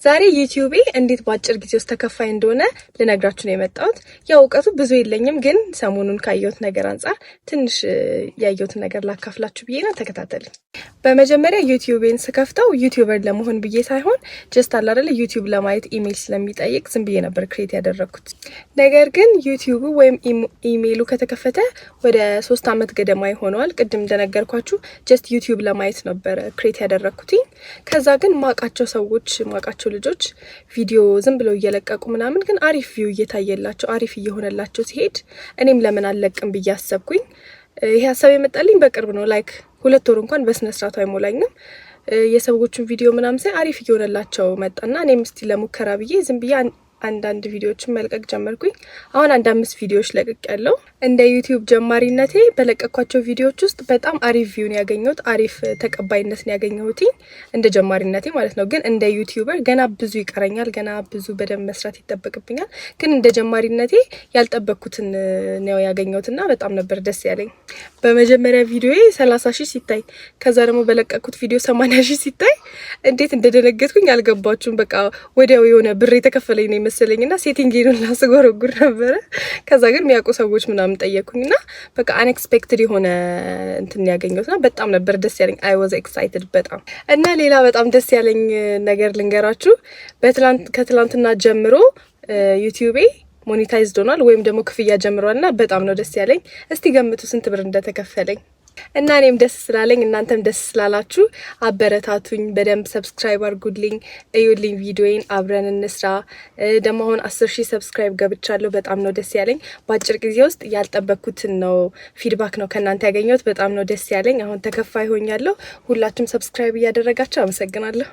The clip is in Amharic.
ዛሬ ዩቲዩቤ እንዴት በአጭር ጊዜ ውስጥ ተከፋይ እንደሆነ ልነግራችሁ ነው የመጣሁት። ያው እውቀቱ ብዙ የለኝም፣ ግን ሰሞኑን ካየሁት ነገር አንጻር ትንሽ ያየሁትን ነገር ላካፍላችሁ ብዬ ነው። ተከታተሉኝ። በመጀመሪያ ዩቲዩቤን ስከፍተው YouTuber ለመሆን ብዬ ሳይሆን just አለ አይደለ ዩቲዩብ ለማየት ኢሜይል ስለሚጠይቅ ዝም ብዬ ነበር create ያደረግኩት። ነገር ግን ዩቲዩቡ ወይም ኢሜይሉ ከተከፈተ ወደ 3 አመት ገደማ ይሆነዋል። ቅድም እንደነገርኳችሁ just ዩቲዩብ ለማየት ነበረ create ያደረግኩትኝ። ከዛ ግን ማቃቸው ሰዎች፣ ማቃቸው ልጆች ቪዲዮ ዝም ብለው እየለቀቁ ምናምን ግን አሪፍ view እየታየላቸው፣ አሪፍ እየሆነላቸው ሲሄድ እኔም ለምን አልለቅም ብዬ አሰብኩኝ። ይሄ ሀሳብ የመጣልኝ በቅርብ ነው። Like 2 ወር እንኳን በስነ ስርዓቱ አይሞላኝም። የሰዎቹን ቪዲዮ ምናምን ሳይ አሪፍ እየሆነላቸው መጣና እኔም እስቲ ለሙከራ ብዬ ዝም ብዬ አንዳንድ ቪዲዮዎችን መልቀቅ ጀመርኩኝ። አሁን አንድ አምስት ቪዲዮዎች ለቅቄያለሁ። እንደ ዩቲዩብ ጀማሪነቴ በለቀኳቸው ቪዲዮዎች ውስጥ በጣም አሪፍ view ን ያገኘሁት፣ አሪፍ ተቀባይነትን ያገኘሁት እንደ ጀማሪነቴ ማለት ነው። ግን እንደ YouTuber ገና ብዙ ይቀረኛል። ገና ብዙ በደንብ መስራት ይጠበቅብኛል። ግን እንደ ጀማሪነቴ ያልጠበቅኩትን ነው ያገኘሁትና በጣም ነበር ደስ ያለኝ። በመጀመሪያ ቪዲዮዬ 30,000 ሲታይ፣ ከዛ ደግሞ በለቀኩት ቪዲዮ 80,000 ሲታይ እንዴት እንደደነገጥኩኝ አልገባችሁም። በቃ ወዲያው የሆነ ብር የተከፈለኝ ነው መሰለኝ እና setting ኤን ላስጎረጉር ነበረ። ከዛ ግን የሚያውቁ ሰዎች ምናምን ጠየኩኝ እና በቃ unexpected የሆነ እንትን ያገኘሁት እና በጣም ነበር ደስ ያለኝ። I was excited በጣም። እና ሌላ በጣም ደስ ያለኝ ነገር ልንገራችሁ። ከትላንትና ጀምሮ ዩቲዩቤ monetized ሆኗል ወይም ደግሞ ክፍያ ጀምሯል እና በጣም ነው ደስ ያለኝ። እስቲ ገምቱ ስንት ብር እንደተከፈለኝ። እና እኔም ደስ ስላለኝ እናንተም ደስ ስላላችሁ አበረታቱኝ። በደንብ subscribe አድርጉልኝ፣ እዩልኝ ቪዲዮዬን፣ አብረን እንስራ። ደግሞ አሁን 10,000 subscribe ገብቻለሁ። በጣም ነው ደስ ያለኝ። በአጭር ጊዜ ውስጥ ያልጠበቅኩትን ነው feedback ነው ከእናንተ ያገኘሁት። በጣም ነው ደስ ያለኝ። አሁን ተከፋይ ሆኛለሁ። ሁላችሁም subscribe እያደረጋችሁ፣ አመሰግናለሁ።